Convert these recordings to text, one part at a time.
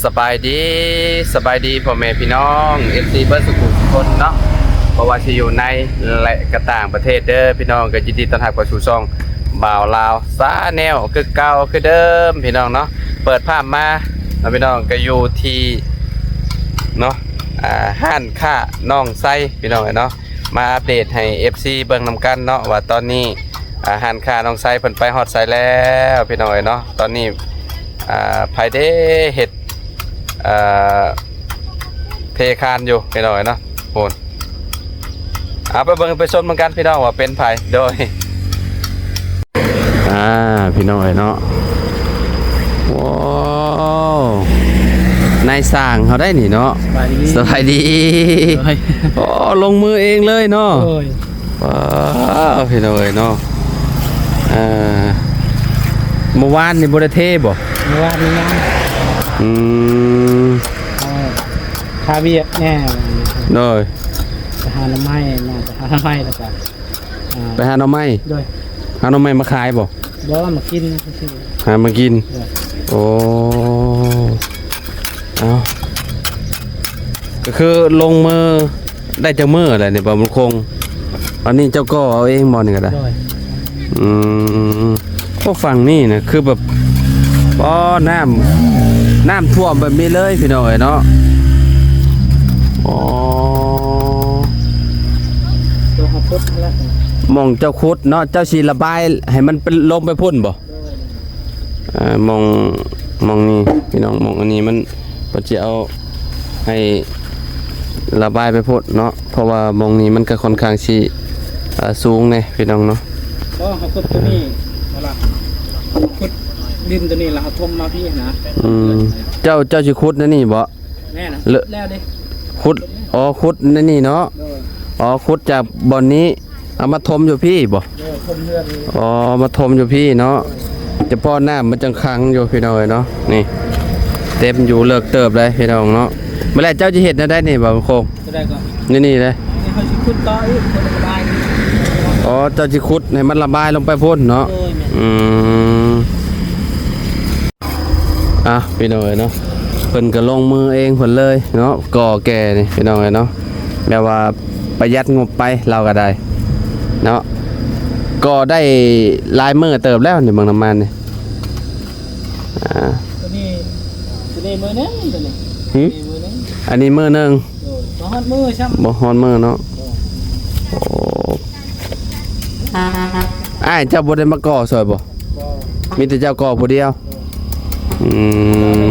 ສະບາຍດີ ສະບາຍດີພໍ່ແມ່ພີ່ນ້ອງ ເອັຟຊີ ເບິດສູ່ທຸກຄົນເນາະ ບໍ່ວ່າຊິຢູ່ໃນ ແລະ ກະຕ່າງປະເທດເດີພີ່ນ້ອງ ກໍຍິນດີຕ້ອນຮັບເຂົ້າສູ່ຊ່ອງບ່າວລາວຊາແນວ ຄືເກົ່າຄືເດີມພີ່ນ້ອງເນາະ. ເປີດພາບມາເນາະພີ່ນ້ອງ ກໍຢູ່ທີ່ເນາະ ອ່າ ຮ້ານຄ້ານ້ອງໄຊພີ່ນ້ອງເອີຍເນາະ ມາອັບເດດໃຫ້ ເອັຟຊີ ເບິ່ງນຳກັນເນາະ ວ່າຕອນນີ້ ອ່າ ຮ້ານຄ້ານ້ອງໄຊເພິ່ນໄປຮອດໃສແລ້ວພີ່ນ້ອງເອີຍເນາະ. ຕອນນີ້ ອ່າ ໃຜເດ້ເຮັດ ເອີ ເທຄານຢູ່ພີ່ນ້ອງເອີຍເນາະ ໂພນ ເອົາໄປເບິ່ງໄປຊົມນຳກັນພີ່ນ້ອງວ່າເປັນໃຜ ໂດຍ ອ່າ ພີ່ນ້ອງເອີຍເນາະ ວ້າວ ນາຍຊ່າງເຮົາໄດ໋ນີ້ເນາະ ສະບາຍດີ ສະບາຍດີ ໂດຍ ໂອ້ ລົງມືເອງເລີຍເນາະ ໂດຍ ວ້າວ ພີ່ນ້ອງເອີຍເນາະ ເອີ ມື້ວານນີ້ບໍ່ໄດ້ເທບໍ່? ມື້ວານນີ້ຍັງ ອືມ ເອີ ຄາວຽກແດ່ ໂດຍ ໄປຫາໜໍ່ໄມ້ ໜ້າຈະຫາໜໍ່ໄມ້ແລ້ວກໍ ອ່າ ໄປຫາໜໍ່ໄມ້ ໂດຍ ຫາໜໍ່ໄມ້ມາຂາຍບໍ່? ບໍ່ ມາກິນຊື່ໆ ຫາມາກິນ ໂດຍ ໂອ້ ເອົ້າ ກໍຄືລົງມືໄດ້ຈັກມື້ແລ້ວນີ້ ບ່າວບຸນຄົງ? ອັນນີ້ເຈົ້າກໍເອົາເອງບໍ່ນີ້ກໍໄດ້? ໂດຍ ອືມ ໂອ້ ຝັ່ງນີ້ນະ ຄືແບບ ອໍ ນ້ຳ ນ້ຳຖ້ວມແບບນີ້ເລີຍພີ່ນ້ອງເອີຍເນາະ ອໍ ໂຕເຮົາຂຸດແລ້ວ ໝ່ອງເຈົ້າຂຸດເນາະ ເຈົ້າຊິລະບາຍໃຫ້ມັນເປັນ ລົງໄປພຸ້ນບໍ່? ອ່າ ໝ່ອງ ໝ່ອງນີ້ພີ່ນ້ອງ ໝ່ອງອັນນີ້ມັນ ເພິ່ນຊິເອົາໃຫ້ລະບາຍໄປພຸ້ນເນາະ ເພາະວ່າໝ່ອງນີ້ມັນກໍຄ່ອນຂ້າງຊິ ອ່າ ສູງແດ່ພີ່ນ້ອງເນາະ. ບໍ່ ເຮົາຂຸດຕົວນີ້ ເວລາເຮົາຂຸດດິນຕົວນີ້ແລ້ວເຮົາຖົມມາພີ້ນະ. ອືມ ເຈົ້າ ເຈົ້າຊິຂຸດໃນນີ້ບໍ່? ແມ່ນ ແລ້ວເດ້ ຂຸດ ອໍ ຂຸດໃນນີ້ເນາະ. ໂດຍ ອໍ ຂຸດຈາກບ່ອນນີ້ ເອົາມາຖົມຢູ່ພີ້ບໍ່? ເອີ ຖົມເຮືອນນີ້ ອໍ ເອົາມາຖົມຢູ່ພີ້ເນາະ ຈະພໍນ້ຳມັນຈັ່ງຂັງຢູ່ພີ່ນ້ອງເອີຍເນາະ. ນີ້ເຕັມຢູ່ ເລິກເຕີບເລີຍພີ່ນ້ອງເນາະ. ມື້ແລກເຈົ້າຈະເຮັດແນວໃດນີ້ ບ່າວຄົງ? ຕົວໃດກໍ ນີ້ ນີ້ເດ້ ນີ້ເຮົາຊິຂຸດຕໍ່ອີກ ຕົວໃດກໍໄດ້. ອໍ ເຈົ້າຊິຂຸດໃຫ້ມັນລະບາຍລົງໄປພຸ້ນເນາະ. ໂດຍ ແມ່ນ ອືມ. ອ່ະ ພີ່ນ້ອງເອີຍເນາະ ເພິ່ນກໍລົງມືເອງເພິ່ນເລີຍເນາະ ກໍ່ແກ່ນີ້ພີ່ນ້ອງເອີຍເນາະ ແບບວ່າປະຢັດງົບໄປ ລາວກໍໄດ້ເນາະ ກໍ່ໄດ້ຫຼາຍມື້ເຕີບແລ້ວນີ້ ເບິ່ງນ້ຳມັນນີ້. ອ່າ ຕົວນີ້ ຕົວນີ້ມື້ໜຶ່ງ ຕົວນີ້ ຫື ນີ້ມື້ໜຶ່ງ ອັນນີ້ມື້ໜຶ່ງ ໂດຍ ບໍ່ຮອດມື້ຊ້ຳ ບໍ່ຮອດມື້ເນາະ. ໂດຍ ໂອ້ ອ້າຍເຈົ້າບໍ່ໄດ້ມາກໍ່ຊ່ອຍບໍ່? ບໍ່ ມີແຕ່ເຈົ້າກໍ່ຜູ້ດຽວ. ອືມ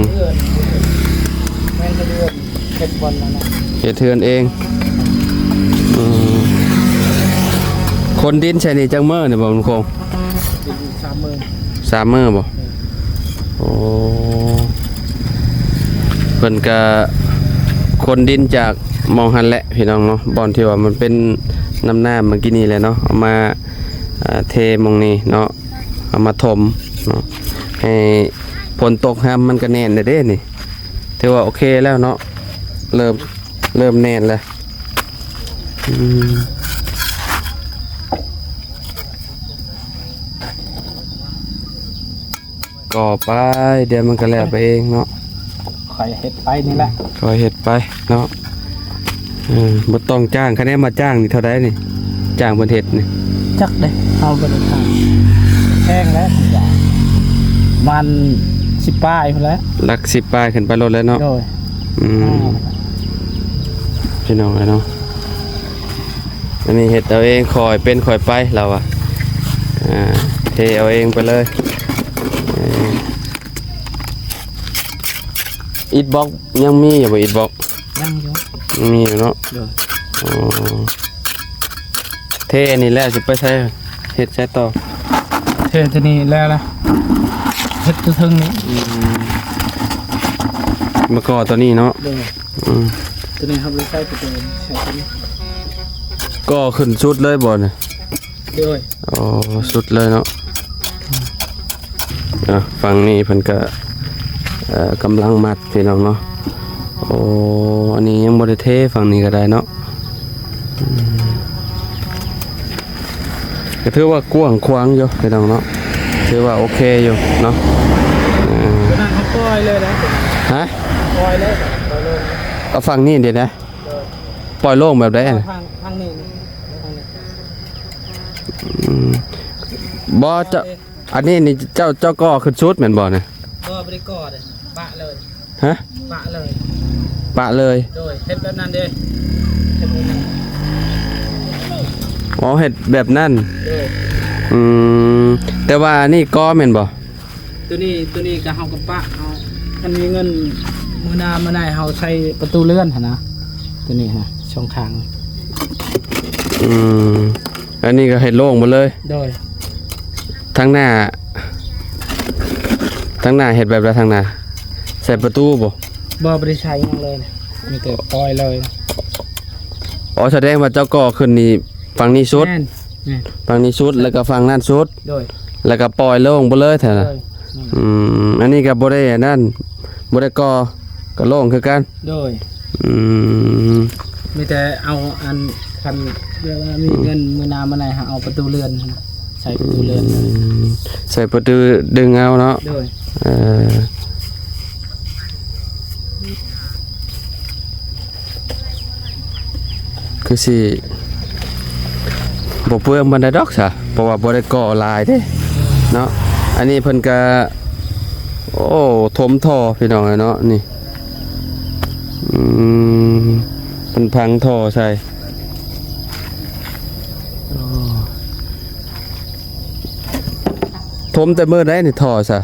ແມ່ນ ເຮັດເຮືອນ ເຮັດບ່ອນນັ້ນນະ ເຮັດເຮືອນເອງ. ອືມ ຂົນດິນໃສ່ນີ້ຈັກມື້ນີ້ ບ່າວບຸນຄົງ? ສາມມື້ ສາມມື້ບໍ່? ໂອ້ ເພິ່ນກະຂົນດິນຈາກໝ່ອງຫັ້ນແຫຼະພີ່ນ້ອງເນາະ ບ່ອນທີ່ວ່າມັນເປັນນ້ຳໆ ເມື່ອກີ້ນີ້ແຫຼະເນາະ ເອົາມາ ອ່າ ເທໝ່ອງນີ້ເນາະ ເອົາມາຖົມເນາະ ໃຫ້ຝົນຕົກຫ້ຳມັນກະແໜ້ນແລ້ວເດ້ນີ້ ຖືວ່າໂອເຄແລ້ວເນາະ ເລີ່ມ ເລີ່ມແໜ້ນແລ້ວ. ອືມ ກໍ່ໄປ ດຽວມັນກໍແລ້ວໄປເອງເນາະ ຂ້ອຍເຮັດໄປນີ້ແຫຼະ ຂ້ອຍເຮັດໄປເນາະ. ເອີ ບໍ່ຕ້ອງຈ້າງ ຄະແນນມາຈ້າງນີ້ເທົ່າໃດນີ້? ຈ້າງເພິ່ນເຮັດນີ້ ຈັກເດ້ ເຮົາບໍ່ໄດ້ຖາມ ແພງແຫຼະ ປະມານສິບປາຍພຸ້ນແຫຼະ ຫຼັກສິບປາຍຂຶ້ນໄປໂລດແຫຼະເນາະ. ໂດຍ ອືມ ອ່າ ພີ່ນ້ອງເອີຍເນາະ ອັນນີ້ເຮັດເອົາເອງ ຄ່ອຍເປັນຄ່ອຍໄປ ລາວວ່າ ອ່າ ເທເອົາເອງໄປເລີຍ. ເອີ ອິດບລັອກຍັງມີຢູ່ບໍ່? ອິດບລັອກ ຍັງຢູ່ ຍັງມີຢູ່ເນາະ. ໂດຍ ອໍ ເທອັນນີ້ແລ້ວຊິໄປໃສ ເຮັດໃສຕໍ່? ເທຕົວນີ້ແລ້ວລະ ເຮັດຕົວເທິງນີ້. ອືມ ມາກໍ່ຕົວນີ້ເນາະ. ໂດຍ ອືມ ຕົວນີ້ເຮົາບໍ່ໄດ້ໃຊ້ຕົວນີ້ ໃຊ້ຕົວນີ້ ກໍ່ຂຶ້ນສຸດເລີຍບໍ່ນີ້? ໂດຍ ອໍ ສຸດເລີຍເນາະ. ອ່ະ ຝັ່ງນີ້ເພິ່ນກະ ເອີ ກຳລັງມັດພີ່ນ້ອງເນາະ. ໂອ້ ອັນນີ້ຍັງບໍ່ໄດ້ເທ ຝັ່ງນີ້ກໍໄດ້ເນາະ. ອືມ ກໍຖືວ່າກວ້າງຂວາງຢູ່ພີ່ນ້ອງເນາະ ຖືວ່າໂອເຄຢູ່ເນາະ. ເອີ ຕົວນັ້ນເຮົາປ່ອຍເລີຍນະ. ຮະ? ປ່ອຍເລີຍ ປ່ອຍລົງ. ເອົາຝັ່ງນີ້ເດ້ນະ ໂດຍ ປ່ອຍໂລ່ງແບບໃດຫັ້ນ? ທາງ ທາງນີ້ ທາງນີ້. ອືມ ບໍ່ ເຈົ້າ ອັນນີ້ນີ້ເຈົ້າ ເຈົ້າກໍ່ຂຶ້ນສຸດແມ່ນບໍ່ນີ້? ບໍ່ ບໍ່ໄດ້ກໍ່ເດ້ ປະເລີຍ. ຮະ? ປະເລີຍ ປະເລີຍ. ໂດຍ ເຮັດແບບນັ້ນເດ້ ເຮັດແບບນັ້ນ. ອໍ ເຮັດແບບນັ້ນ. ໂດຍ. ອືມ ແຕ່ວ່າອັນນີ້ກໍ່ແມ່ນບໍ່? ໂຕນີ້ ໂຕນີ້ກໍເຮົາກໍປະເອົາ ຄັນມີເງິນມື້ໜ້າມື້ໃນເຮົາໃສ່ປະຕູເລື່ອນຫັ້ນນະ ໂຕນີ້ຫັ້ນນະ ຊ່ອງຂ້າງ. ອືມ ອັນນີ້ກໍເຮັດໂລ່ງໝົດເລີຍ. ໂດຍ. ທາງໜ້າ ທາງໜ້າເຮັດແບບໃດທາງໜ້າ? ໃສ່ປະຕູບໍ່? ບໍ່ ບໍ່ໄດ້ໃສ່ຫຍັງເລີຍ ມີແຕ່ປ່ອຍເລີຍ. ອໍ ສະແດງວ່າເຈົ້າກໍ່ຂຶ້ນນີ້ ຝັ່ງນີ້ສຸດ. ແມ່ນ ແມ່ນ. ຝັ່ງນີ້ສຸດ ແລ້ວກໍຝັ່ງນັ້ນສຸດ. ໂດຍ. ແລ້ວກໍປ່ອຍໂລ່ງໄປເລີຍແທ້ນະ. ໂດຍ. ອືມ ອັນນີ້ກໍບໍ່ໄດ້ອັນນັ້ນ ບໍ່ໄດ້ກໍ່ ກໍໂລ່ງຄືກັນ. ໂດຍ. ອືມ ມີແຕ່ເອົາອັນ ຄັນແບບວ່າມີເງິນມື້ໜ້າມື້ໃນຫາເອົາປະຕູເລື່ອນ ໃສ່ປະຕູເລື່ອນ. ອືມ ໃສ່ປະຕູດຶງເອົາເນາະ. ໂດຍ. ເອີ ຄືຊິບໍ່ເປືອງປານໃດດອກຊະ ເພາະວ່າບໍ່ໄດ້ກໍ່ຫຼາຍເດ້ເນາະ. ອັນນີ້ເພິ່ນກະ ໂອ້ ຖົມທໍ່ພີ່ນ້ອງເອີຍເນາະ ນີ້. ອືມ ເພິ່ນພັງທໍ່ໃສ່. ອໍ ຖົມແຕ່ມື້ໃດນີ້ທໍ່ຊະ?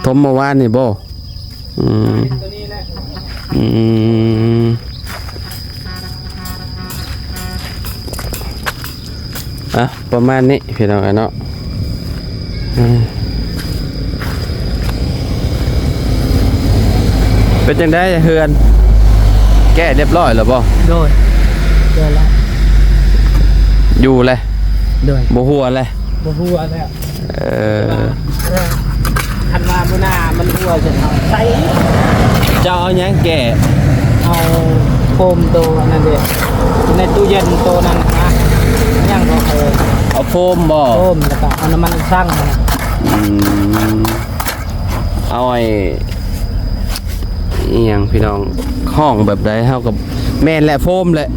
ຖົມເມື່ອວານນີ້ບໍ? ອືມ ອືມ ອ່ະ ປະມານນີ້ພີ່ນ້ອງເນາະ. ອືມ ເປັນຈັ່ງໃດເຮືອນ ແກ້ຮຽບຮ້ອຍແລ້ວບໍ? ໂດຍ ແກ້ແລ້ວ ຢູ່ແລ້ວ. ໂດຍ. ບໍ່ຮົ່ວແລ້ວ? ບໍ່ຮົ່ວແລ້ວ. ເອີ ຄັນວ່າມື້ໜ້າມັນຮົ່ວຈັ່ງໃດ ເຈົ້າເອົາຫຍັງແກ້? ເອົາໂຟມໂຕອັນນັ້ນເດ້ ໃນຕູ້ເຢັນໂຕນັ້ນນະ ຫຍັງກໍເອີ້ນ ເອົາໂຟມບໍ? ໂຟມ ແລ້ວກໍເອົານ້ຳມັນຊັງນະ. ອືມ ເອົາໄອ້ ອີ່ຫຍັງພີ່ນ້ອງ ຫ້ອງແບບໃດເຮົາກໍ ແມ່ນແຫຼະ ໂຟມແຫຼະ.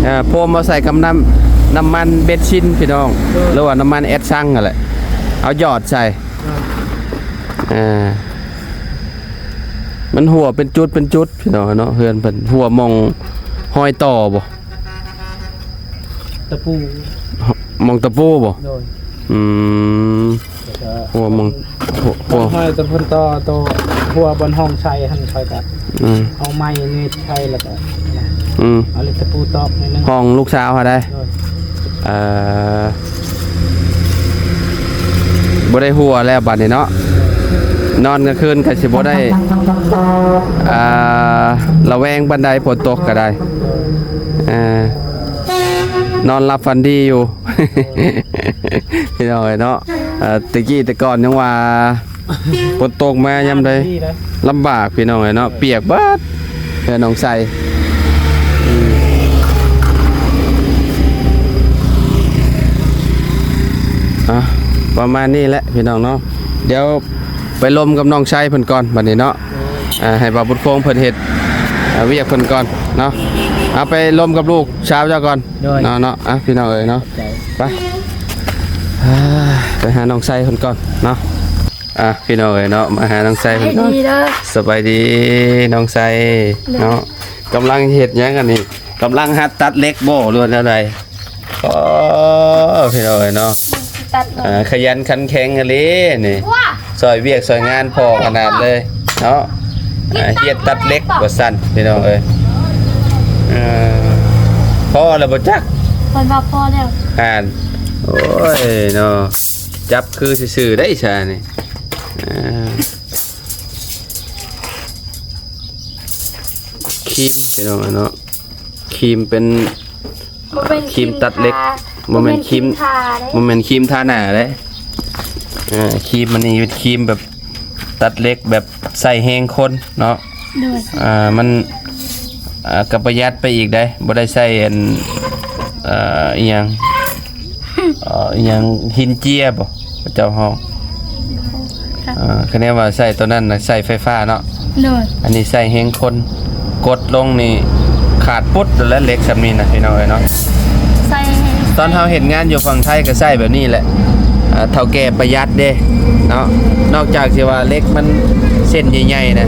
ເອີ ໂຟມເອົາໃສ່ກັບນ້ຳ ນ້ຳມັນເບັນຊິນພີ່ນ້ອງ ໂດຍ ຫຼືວ່ານ້ຳມັນແອັດຊັງຫັ້ນແຫຼະ ເອົາຫຍອດໃສ່. ອ່າ ມັນຮົ່ວເປັນຈຸດເປັນຈຸດພີ່ນ້ອງເນາະ ເຮືອນເພິ່ນຮົ່ວໝ່ອງຮອຍຕໍ່ບໍ? ຕະປູ ໝ່ອງຕະປູບໍ? ໂດຍ. ອືມ ແລ້ວກໍ ໂອ້ ມອງ ໂອ້ ໂອ້ ຫ້ອຍຕະປູຕໍ່ ໂຕຫົວບ່ອນຫ້ອງໃສ່ຫັ້ນ ຂ້ອຍກໍ ອືມ ເອົາໄມ້ໜີບໃສ່ ແລ້ວກໍ ອືມ ເອົາເຫຼັກຕະປູຕອກໜ້ອຍໜຶ່ງ. ຫ້ອງລູກສາວຫັ້ນໃດ? ໂດຍ. ເອີ ບໍ່ໄດ້ຮົ່ວແລ້ວບາດນີ້ເນາະ ນອນກາງຄືນກໍຊິບໍ່ໄດ້ ອ່າ ລະແວງປານໃດ ຝົນຕົກກໍໄດ້ ອ່າ ນອນຫຼັບຝັນດີຢູ່. ພີ່ນ້ອງເອີຍເນາະ ເອີ ແຕ່ກີ້ແຕ່ກ່ອນຍັງວ່າ ຝົນຕົກມາຍາມໃດ ລຳບາກພີ່ນ້ອງເອີຍເນາະ ປຽກເບິດເຮືອນນ້ອງໄຊ. ອືມ ອ່ະ ປະມານນີ້ແຫຼະພີ່ນ້ອງເນາະ ດຽວໄປລົມກັບນ້ອງໄຊເພິ່ນກ່ອນບາດນີ້ເນາະ. ອ່າ ໃຫ້ບ່າວບຸດໂຄງເພິ່ນເຮັດ ອ່າ ວຽກເພິ່ນກ່ອນເນາະ ເອົາໄປລົມກັບລູກສາວເຈົ້າກ່ອນ. ໂດຍ. ເນາະ ເນາະ ອ່ະ ພີ່ນ້ອງເອີຍເນາະ ຂອບໃຈ ໄປ ອ່າ ໄປຫານ້ອງໄຊເພິ່ນກ່ອນເນາະ. ອ່ະ ພີ່ນ້ອງເອີຍເນາະ ມາຫານ້ອງໄຊເພິ່ນກ່ອນ. ສະບາຍດີເດີ ສະບາຍດີນ້ອງໄຊ ໂດຍ ເນາະ. ກຳລັງເຮັດຫຍັງອັນນີ້? ກຳລັງຫັດຕັດເຫຼັກບໍ ຫຼືວ່າແນວໃດ? ໂອ້ ພີ່ນ້ອງເອີຍເນາະ ຕັດເລີຍ ອ່າ ຂະຫຍັນຂັນແຂງອີ່ຫຼີນີ້ ຊ່ອຍວຽກຊ່ອຍງານພໍ່ຂະໜາດເລີຍເນາະ. ອ່າ ຮຽນຕັດເຫຼັກວ່າຊັ້ນ ພີ່ນ້ອງເອີຍ. ເອີ ພໍແລ້ວບໍ່ຈັກ ເພິ່ນວ່າພໍແລ້ວ ອ່ານ. ໂອ້ຍເນາະ ຈັບຄືຊື່ໆໄດ໋ຊະນີ້. ອ່າ ຄີມ ພີ່ນ້ອງເນາະ ຄີມເປັນ ບໍ່ແມ່ນ ອ່າ ຄີມຕັດເຫຼັກ ຄີມທາ ບໍ່ແມ່ນຄີມ ບໍ່ແມ່ນຄີມທາເດ້ ບໍ່ແມ່ນຄີມທາໜ້າເດ້. ເອີ ຄີມອັນນີ້ເປັນຄີມແບບຕັດເຫຼັກ ແບບໃຊ້ແຮງຄົນເນາະ. ໂດຍ. ອ່າ ມັນ ອ່າ ກໍປະຢັດໄປອີກເດ້ ບໍ່ໄດ້ໃຊ້ອັນ ເອີ ອີ່ຫຍັງ ເອີ ອີ່ຫຍັງ ຫີນເຈຍບໍ ເຂົາເຈົ້າຮ້ອງ. ອ່າ ຄະແນນວ່າໃຊ້ໂຕນັ້ນນະໃຊ້ໄຟຟ້າເນາະ. ໂດຍ. ອັນນີ້ໃຊ້ແຮງຄົນ ກົດລົງນີ້ຂາດປຸດແລ້ວ ເຫຼັກສ່ຳນີ້ນະ ພີ່ນ້ອງເອີຍເນາະ. ໃຊ້ ຕອນເຮົາເຮັດງານຢູ່ຝັ່ງໄທກໍໃຊ້ແບບນີ້ແຫຼະ. ອ່າ ເຖົ້າແກ່ປະຢັດເດ້ເນາະ. ນອກຈາກທີ່ວ່າເຫຼັກມັນເສັ້ນໃຫຍ່ໆນະ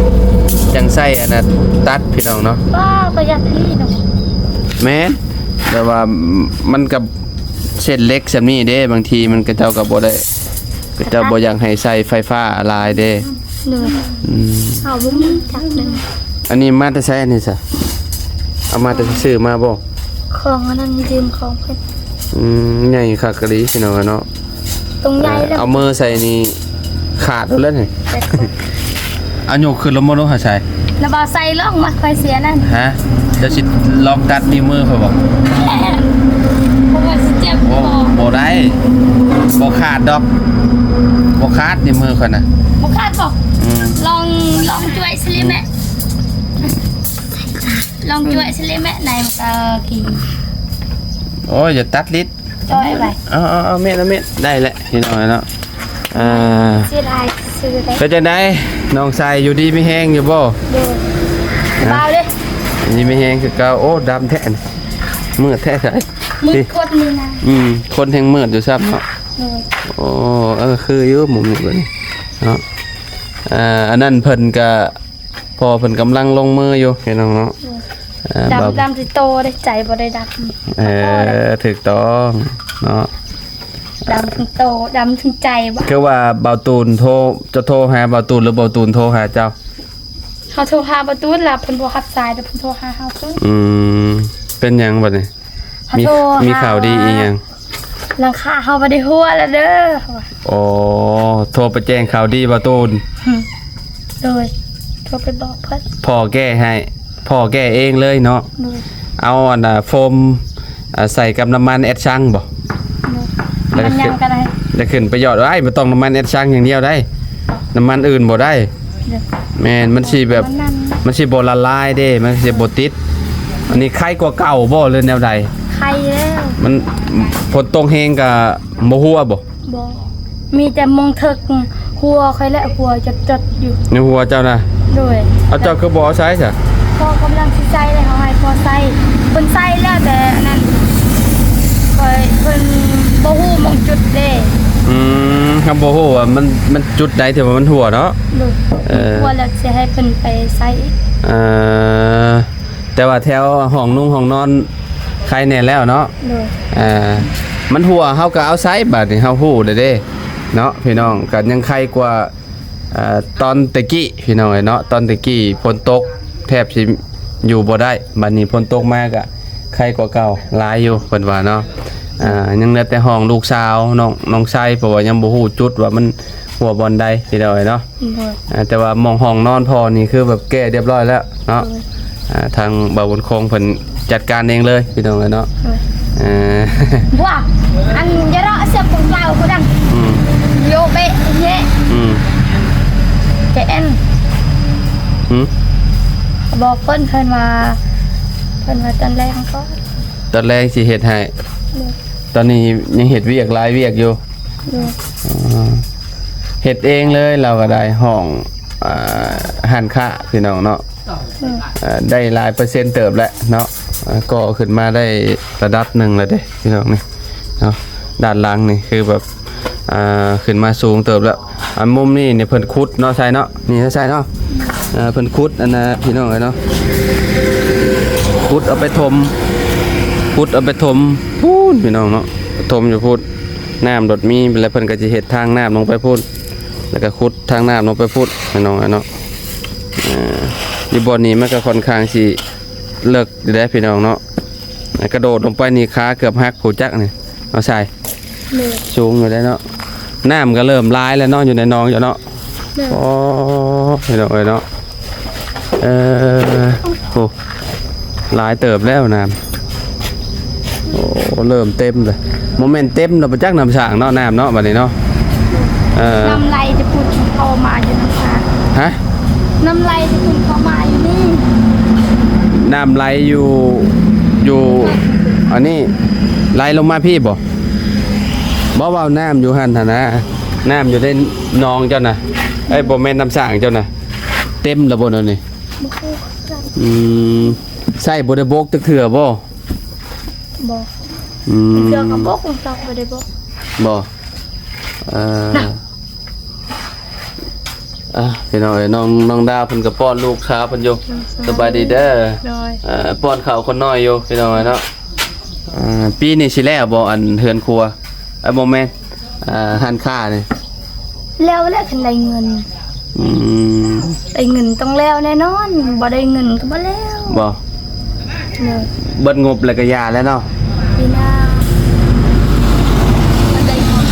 ຈັ່ງໃຊ້ອັນນັ້ນຕັດ ພີ່ນ້ອງເນາະ. ວ້າ ປະຢັດອີ່ຫຼີເນາະ. ແມ່ນ ແຕ່ວ່າມັນກໍເສັ້ນເຫຼັກສ່ຳນີ້ເດ້ ບາງທີມັນ ເຂົາເຈົ້າກໍບໍ່ໄດ້ ເຂົາເຈົ້າບໍ່ຢາກໃຫ້ໃຊ້ໄຟຟ້າຫຼາຍເດ້. ໂດຍ. ອືມ ເຮົາບໍ່ມີຈັກໜຶ່ງ. ອັນນີ້ມາແຕ່ໃສອັນນີ້ຊະ? ເອົາມາແຕ່ ເອີ ຊື້ມາບໍ່? ຂອງອັນນັ້ນ ຢືມຂອງເພິ່ນ. ອືມ ໃຫຍ່ຄັກອີ່ຫຼີພີ່ນ້ອງເນາະ. ຕ້ອງໃຫຍ່ແລ້ວ ເອົາມືໃສ່ນີ້ຂາດໂລດແລ້ວນີ້. ເອົາຍົກຂຶ້ນລະບໍ່ລູກຫາໃສ່ ລະບໍ່ໃສ່ລອງມາຂ້ອຍເສຍນັ້ນ. ຮະ? ເຈົ້າຊິລອງຕັດນິ້ວມືຂ້ອຍບໍ່? ເພາະວ່າຊິເຈັບ ໂອ້ ຄໍ. ບໍ່ໄດ້ ບໍ່ຂາດດອກ ບໍ່ຂາດນິ້ວມືຂ້ອຍນະ. ບໍ່ຂາດບໍ່? ອືມ ລອງ ລອງຈວຍສະລິມແມະ ລອງຈວຍສະລິມແມະ ໃນມັນກໍກີ. ໂອ້ຍ ຢ່າຕັດລິດ ຈອຍໄປ. ເອົາ ເອົາ ເອົາແມ່ນ ເອົາແມ່ນ ໄດ້ແຫຼະພີ່ນ້ອງເນາະ. ອ່າ ເສຍດາຍຊື່ໄດ໋. ເປັນຈັ່ງໃດ ນ້ອງຊາຍ ຢູ່ດີມີແຮງຢູ່ບໍ່? ໂດຍ. ສະບາຍເດ້ ຢູ່ດີມີແຮງຄືເກົ່າ. ໂອ້ ດຳແທ້ ມືດແທ້ຊາຍ ມືດ ນີ້ ຄົນນີ້ນະ. ອືມ ຄົນແຮງມືດຢູ່ຊ້ຳເນາະ. ໂດຍ. ໂອ້ ເອີ ຄືຢູ່ມຸມນີ້ບັດນີ້ເນາະ. ອ່າ ອັນນັ້ນເພິ່ນກະ ພໍ່ເພິ່ນກຳລັງລົງມືຢູ່ພີ່ນ້ອງເນາະ. ໂດຍ. ເອີ ດຳ ດຳທີ່ໂຕເດ້ ໃຈບໍ່ໄດ້ດຳ. ເອີ ຖືກຕ້ອງເນາະ ດຳທັງໂຕ ດຳທັງໃຈບໍ່. ຄືວ່າບ່າວຕູນໂທ ເຈົ້າໂທຫາບ່າວຕູນ ຫຼືບ່າວຕູນໂທຫາເຈົ້າ? ເຮົາໂທຫາບ່າວຕູນ ລະເພິ່ນບໍ່ຮັບສາຍ ແຕ່ເພິ່ນໂທຫາເຮົາ. ອືມ ເປັນຫຍັງບັດນີ້? ມີ ມີຂ່າວດີອີ່ຫຍັງ? ຫຼັງຄາເຮົາບໍ່ໄດ້ຮົ່ວແລ້ວເດີ. ອໍ ໂທໄປແຈ້ງຂ່າວດີບ່າວຕູນ. ໂດຍ. ໂທໄປບອກເພິ່ນ ພໍ່ແກ້ໃຫ້ ພໍ່ແກ້ເອງເລີຍເນາະ. ໂດຍ. ເອົາອັນນ່າ ໂຟມ ອ່າ ໃສ່ກັບນ້ຳມັນແອັດຊັງບໍ່? ໂດຍ. ແລ້ວກໍຂຶ້ນ ແລ້ວຂຶ້ນໄປຢອດ ອ້າຍ ບໍ່ຕ້ອງນ້ຳມັນແອັດຊັງຢ່າງດຽວໄດ໋ ນ້ຳມັນອື່ນບໍ່ໄດ້. ໂດຍ. ແມ່ນ ມັນຊິແບບ ມັນນັ້ນ ມັນຊິບໍ່ລະລາຍເດ້ ມັນຊິບໍ່ຕິດ. ອັນນີ້ໄຄກວ່າເກົ່າບໍ່ ຫຼືແນວໃດ? ໄຄແລ້ວ. ມັນ ຝົນຕົກແຮງກໍບໍ່ຮົ່ວບໍ່? ບໍ່ ມີແຕ່ມົງເຖິກຫົວຂ້ອຍແຫຼະ ຫົວຈົດໆຢູ່. ໃນຫົວເຈົ້ານະ? ໂດຍ. ເອົາ ເຈົ້າຄືບໍ່ເອົາໃສ່ຊະ? ພໍ່ກຳລັງຊິໃສ່ແລ້ວ ເຮົາໃຫ້ພໍ່ໃສ່ ເພິ່ນໃສ່ແລ້ວ ແຕ່ອັນນັ້ນ ຂ້ອຍ ເພິ່ນບໍ່ຮູ້ໝ່ອງຈຸດເດ້. ອືມ ເຮົາບໍ່ຮູ້ວ່າມັນ ມັນຈຸດໃດທີ່ວ່າມັນຮົ່ວເນາະ. ໂດຍ. ເອີ ຮົ່ວແລ້ວຊິໃຫ້ເພິ່ນໄປໃສ່ອີກ. ເອີ ແຕ່ວ່າແຖວຫ້ອງນຸ່ງຫ້ອງນອນໄຄແດ່ແລ້ວເນາະ. ໂດຍ. ເອີ ມັນຮົ່ວເຮົາກໍເອົາໃສ່ ບາດນີ້ເຮົາຮູ້ແລ້ວເດ້ເນາະ ພີ່ນ້ອງ. ກໍຍັງໄຄກວ່າ ເອີ ຕອນແຕ່ກີ້ ພີ່ນ້ອງເອີຍເນາະ. ຕອນແຕ່ກີ້ຝົນຕົກແທບຊິຢູ່ບໍ່ໄດ້ ບາດນີ້ຝົນຕົກມາກໍໄຄກວ່າເກົ່າຫຼາຍຢູ່ ເພິ່ນວ່າເນາະ. ເອີ ຍັງເຫຼືອແຕ່ຫ້ອງລູກສາວ ນ້ອງ ນ້ອງໄຊ ເພາະວ່າຍັງບໍ່ຮູ້ຈຸດວ່າມັນຮົ່ວບ່ອນໃດ ພີ່ນ້ອງເອີຍເນາະ. ໂດຍ. ອ່າ ແຕ່ວ່າໝ່ອງຫ້ອງນອນພໍ່ນີ້ຄືແບບແກ້ຮຽບຮ້ອຍແລ້ວເນາະ. ໂດຍ. ອ່າ ທາງບ່າວບຸນຄົງເພິ່ນຈັດການເອງເລີຍ ພີ່ນ້ອງເອີຍເນາະ. ໂດຍ. ເອີ ວ່າ ອັນ ຢາເລາະເສຽບຂອງເກົ່າຜູ້ນັ້ນ. ອືມ ໂຍເບະເຍະ. ອືມ ຈະແອນ. ຫືມ ບອກເພິ່ນ ເພິ່ນວ່າ ເພິ່ນວ່າຕອນແລງກໍ ຕອນແລງຊິເຮັດໃຫ້. ໂດຍ. ຕອນນີ້ຍັງເຮັດວຽກ ຫຼາຍວຽກຢູ່. ໂດຍ. ເຮັດເອງເລີຍ ລາວກໍໄດ້ຫ້ອງ ອ່າ ຮ້ານຄ້າ ພີ່ນ້ອງເນາະ. ໂດຍ. ເອີ ໄດ້ຫຼາຍເປີເຊັນເຕີບແລ້ວເນາະ. ເອີ ກໍຂຶ້ນມາໄດ້ລະດັບໜຶ່ງແລ້ວເດ້ ພີ່ນ້ອງນີ້ເນາະ. ດ້ານຫຼັງນີ້ຄືແບບ ອ່າ ຂຶ້ນມາສູງເຕີບແລ້ວ. ອັນມຸມນີ້ນີ້ເພິ່ນຂຸດເນາະ ໃສ່ເນາະ ນີ້ໃສ່ເນາະ. ເອີ ເພິ່ນຂຸດອັນນ່າ ພີ່ນ້ອງເອີຍເນາະ ຂຸດເອົາໄປຖົມ ຂຸດເອົາໄປຖົມພຸ້ນ ພີ່ນ້ອງເນາະ ໄປຖົມຢູ່ພຸ້ນ. ນ້ຳລົດມີ ແລ້ວເພິ່ນກໍຊິເຮັດທາງນ້ຳລົງໄປພຸ້ນ ແລ້ວກໍຂຸດທາງນ້ຳລົງໄປພຸ້ນ ພີ່ນ້ອງເນາະ. ເອີ ຢູ່ບ່ອນນີ້ມັນກໍຄ່ອນຂ້າງຊິເລິກຢູ່ເດ້ ພີ່ນ້ອງເນາະ. ກະໂດດລົງໄປນີ້ຂາເກືອບຫັກ ຮູ້ຈັກນີ້ ເອົາໃສ່. ໂດຍ. ສູງຢູ່ເດ້ເນາະ. ນ້ຳກໍເລີ່ມຫຼາຍແລ້ວເນາະ ຢູ່ໃນໜອງເຈົ້າເນາະ. ໂດຍ. ໂອ້ ພີ່ນ້ອງເອີຍເນາະ ເອີ ໂອ້ ຫຼາຍເຕີບແລ້ວນ້ຳ. ໂອ້ ເລີ່ມເຕັມເລີຍ ບໍ່ແມ່ນເຕັມດອກ ບໍ່ຈັກນ້ຳສ້າງເນາະ ນ້ຳເນາະ ບັດນີ້ເນາະ. ເອີ ນ້ຳໄຫຼຈະພຸ້ນເຂົ້າມາຢູ່ນ້ຳສ້າງ. ຮະ? ນ້ຳໄຫຼຈະພຸ້ນເຂົ້າມາຢູ່ນີ້. ນ້ຳໄຫຼຢູ່ ຢູ່ອັນນີ້ ໄຫຼລົງມາພີ້ບໍ່? ບໍ່ ເວົ້ານ້ຳຢູ່ຫັ້ນຫັ້ນນະ ນ້ຳຢູ່ໃນໜອງເຈົ້ານະ. ເອີຍ ບໍ່ແມ່ນນ້ຳສ້າງເຈົ້ານະ ເຕັມແລ້ວບໍ່ນັ້ນນີ້? ບໍ່ຮູ້ຄືກັນ. ອືມ ໃຊ້ບໍ່ໄດ້ບົກຈັກເທື່ອບໍ່? ບໍ່. ອືມ ເທື່ອກໍບົກ ເທື່ອກໍບໍ່ໄດ້ບົກ. ບໍ່? ເອີ ນະ ອ່ະ ພີ່ນ້ອງເອີຍ ນ້ອງ ນ້ອງດາວເພິ່ນກໍປ້ອນລູກສາວເພິ່ນຢູ່. ສະບາຍດີເດີ. ໂດຍ. ເອີ ປ້ອນເຂົ້າຄົນນ້ອຍຢູ່ ພີ່ນ້ອງເອີຍເນາະ. ອ່າ ປີນີ້ຊິແລ້ວບໍ່ ອັນເຮືອນຄົວ ເອີ ບໍ່ແມ່ນ ອ່າ ຮ້ານຄ້ານີ້? ແລ້ວແຫຼະ ຄັນໄດ້ເງິນ. ອືມ ໄດ້ເງິນຕ້ອງແລ້ວແນ່ນອນ ບໍ່ໄດ້ເງິນກໍບໍ່ແລ້ວ. ບໍ່? ໂດຍ. ເບິດງົບແລ້ວກໍຢ່າແລ້ວເນາະ ປີໜ້າ. ຄັນໄດ້ງົບ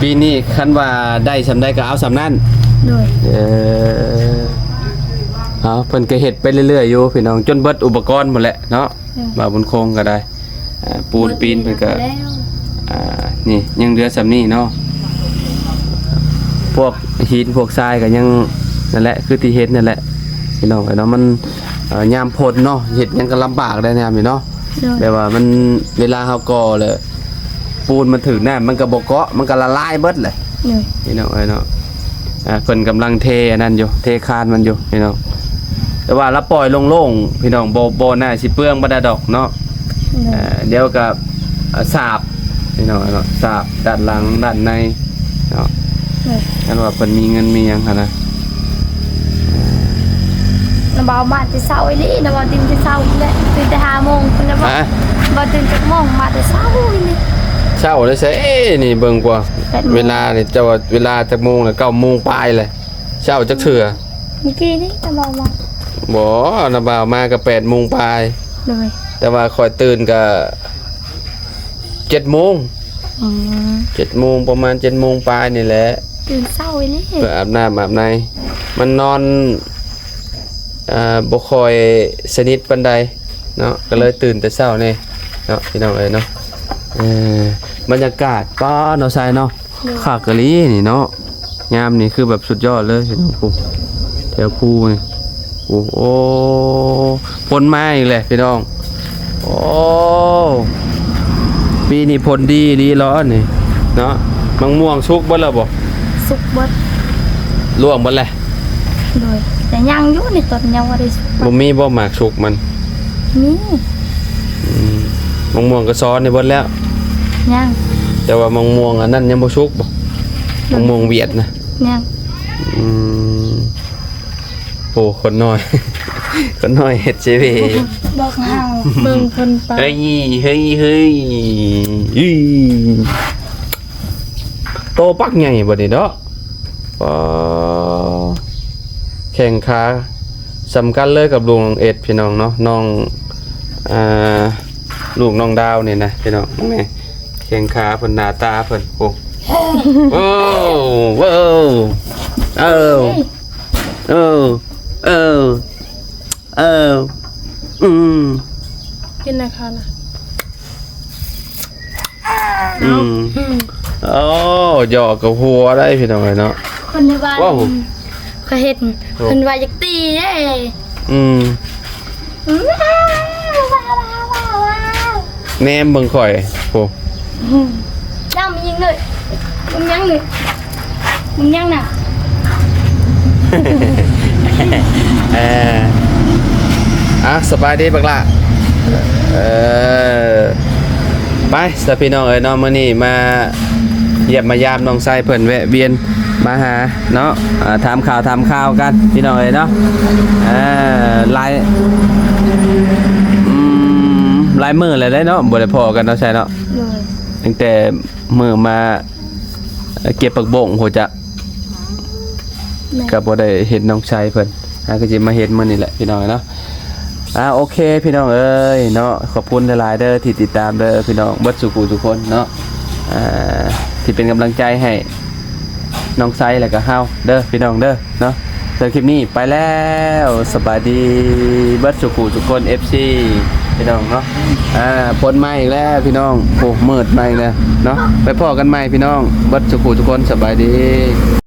ປີນີ້ຄັນວ່າໄດ້ສ່ຳໃດກໍເອົາສ່ຳນັ້ນ. ໂດຍ. ເອີ ເອົາ ເພິ່ນກໍເຮັດໄປເລື້ອຍໆຢູ່ ພີ່ນ້ອງ ຈົນເບິດອຸປະກອນໝົດແຫຼະເນາະ. ອືມ ບ່າວບຸນຄົງກໍໄດ້ ອ່າ ປູນປີນເພິ່ນກໍ ແລ້ວ ອ່າ ນີ້ຍັງເຫຼືອສ່ຳນີ້ເນາະ ພວກຫີນພວກຊາຍກໍຍັງ ນັ້ນແຫຼະ ຄືທີ່ເຫັນນັ້ນແຫຼະ ພີ່ນ້ອງເອີຍເນາະ. ມັນ ເອີ ຍາມຝົນເນາະ ເຮັດຫຍັງກໍລຳບາກໄດ໋ຍາມນີ້ເນາະ. ໂດຍ. ແບບວ່າມັນ ເວລາເຮົາກໍ່ແລ້ວ ປູນມັນຖືກນ້ຳ ມັນກໍບໍ່ເກາະ ມັນກໍລະລາຍເບິດແຫຼະ. ໂດຍ. ພີ່ນ້ອງເອີຍເນາະ ອ່າ ເພິ່ນກຳລັງເທອັນນັ້ນຢູ່ ເທຄານມັນຢູ່ ພີ່ນ້ອງ. ແຕ່ວ່າລະປ່ອຍໂລ່ງໆ ພີ່ນ້ອງ ບໍ່ ບໍ່ໜ້າຊິເປືອງປານໃດດອກເນາະ. ໂດຍ. ອ່າ ດຽວກໍ ອ່າ ສາບ ພີ່ນ້ອງເນາະ ສາບດ້ານຫຼັງດ້ານໃນເນາະ. ໂດຍ. ຄັນວ່າເພິ່ນມີເງິນມີຫຍັງຫັ້ນນະ. ນະບ່າວມາແຕ່ເຊົ້າອີ່ຫຼີ ນະບ່າວຕື່ນແຕ່ເຊົ້າພຸ້ນແຫຼະ ຕື່ນແຕ່ຫ້າໂມງພຸ້ນແຫຼະ. ຮະ? ບໍ່ຕື່ນຈັກໂມງ ມາແຕ່ເຊົ້າອີ່ຫຼີ. ເຊົ້າເລີຍໃສ? ເອີ ນີ້ເບິ່ງກວ່າ ແປດໂມງ ເວລານີ້ ເຈົ້າວ່າເວລາຈັກໂມງລະ? ເກົ້າໂມງປາຍແລ້ວ. ເຊົ້າຈັກເທື່ອ? ມື້ກີ້ນີ້ນະບ່າວມາ. ບໍ່ ນະບ່າວມາກໍແປດໂມງປາຍ. ໂດຍ. ແຕ່ວ່າຂ້ອຍຕື່ນກໍເຈັດໂມງ. ອືມ ເຈັດໂມງ ປະມານເຈັດໂມງປາຍນີ້ແຫຼະ. ຕື່ນເຊົ້າອີ່ຫຼີ ເພື່ອອາບນ້ຳອາບໃນ. ມັນນອນ ອ່າ ບໍ່ຄ່ອຍສະໜິດປານໃດເນາະ ກໍເລີຍຕື່ນແຕ່ເຊົ້າແດ່ເນາະ ພີ່ນ້ອງເອີຍເນາະ. ເອີ ບັນຍາກາດ ປ້າ ເນາະ ຊາຍເນາະ. ໂດຍ. ຄັກອີ່ຫຼີນີ້ເນາະ ຍາມນີ້ຄືແບບສຸດຍອດເລີຍພີ່ນ້ອງ. ຜູ້ ແຖວພູນີ້ ໂອ້ ໂອ້ ຝົນມາອີກແລ້ວພີ່ນ້ອງ. ໂອ້ ປີນີ້ຝົນດີອີ່ຫຼີເນາະນີ້ເນາະ. ໝາກມ່ວງສຸກເບິດແລ້ວບໍ່? ສຸກເບິດ. ລ່ວງເບິດແລ້ວ? ໂດຍ. ແຕ່ຍັງຢູ່ໃນຕົ້ນ ຍັງບໍ່ໄດ້ສຸກ. ບໍ່ມີບໍ່ໝາກສຸກມັນ? ມີ. ອືມ ໝາກມ່ວງກໍຊ້ອນນີ້ເບິດແລ້ວ? ຍັງ. ແຕ່ວ່າໝາກມ່ວງອັນນັ້ນຍັງບໍ່ສຸກບໍ່? ໂດຍ. ໝາກມ່ວງຫວຽດນະ? ຍັງ. ອືມ ໂອ້ ຄົນນ້ອຍ ຄົນນ້ອຍເຮັດເຊເວ ບອກເຮົາ ເບິ່ງຄົນປາ ເຮີ້ຍ ເຮີ້ຍ ເຮີ້ຍ ໂຕບັກໃຫຍ່ບັດນີ້ເນາະ. ປາ ແຂ້ງຂາສຳກັນເລີຍກັບລຸງນ້ອງເອັດ ພີ່ນ້ອງເນາະ. ນ້ອງ ອ່າ ລູກນ້ອງດາວນີ້ນະ ພີ່ນ້ອງ. ແມ່ ແຂ້ງຂາເພິ່ນ ໜ້າຕາເພິ່ນ ໂອ້ ໂອ້ ເອີ ເອີ ເອີ ເອີ ເອີ ອືມ ກິນແລ້ວຄ່ະນະ. ອືມ ອືມ ໂອ້ ຢອກກັບຫົວໄດ້ພີ່ນ້ອງເອີຍເນາະ. ຄົນໃນບ້ານ ວ້າວ ຂ້ອຍເຫັນ ໂອ້ ເພິ່ນວ່າຢາກຕີເດ້. ອືມ ແນມເບິ່ງຂ້ອຍ ໂອ້ ອືມ ນ້ຳອີ່ຫຍັງເລີຍ ເບິ່ງຫຍັງເລີຍ ເບິ່ງຫຍັງນະ. ເອີ ອ່ະ ສະບາຍດີບັກຫຼ້າ. ເອີ ໄປຊະພີ່ນ້ອງເອີຍເນາະ ມື້ນີ້ມາຢ້ຽມມາຢາມນ້ອງໄຊເພິ່ນ ແວະວຽນມາຫາເນາະ ອ່າ ຖາມຂ່າວຖາມຂ່າວກັນພີ່ນ້ອງເອີຍເນາະ. ເອີ ຫຼາຍ ອືມ ຫຼາຍມື້ແລ້ວເດ້ເນາະ ບໍ່ໄດ້ພໍ້ກັນເນາະໄຊເນາະ. ໂດຍ. ຕັ້ງແຕ່ມື້ມາເກັບຜັກບົ້ງພຸ້ນຈະ ແມ່ນ ກໍບໍ່ໄດ້ເຫັນນ້ອງໄຊເພິ່ນ ຫາກໍຊິມາເຫັນມື້ນີ້ແຫຼະພີ່ນ້ອງເນາະ. ອ່າ ໂອເຄພີ່ນ້ອງເອີຍເນາະ ຂອບຄຸນຫຼາຍໆເດີທີ່ຕິດຕາມເດີພີ່ນ້ອງເບິດສູ່ຜູ້ສູ່ຄົນເນາະ ອ່າ ທີ່ເປັນກຳລັງໃຈໃຫ້ນ້ອງໄຊ ແລະກໍເຮົາເດີພີ່ນ້ອງເດີເນາະ. ເຖິງຄລິບນີ້ໄປແລ້ວ ສະບາຍດີເບິດສູ່ຜູ້ສູ່ຄົນ ເອັຟຊີ ພີ່ນ້ອງເນາະ. ອ່າ ຝົນມາອີກແລ້ວພີ່ນ້ອງ ໂອ້ ມືດມາອີກແລ້ວເນາະ. ໄປພໍ້ກັນໃໝ່ພີ່ນ້ອງເບິດສູ່ຜູ້ສູ່ຄົນ ສະບາຍດີ.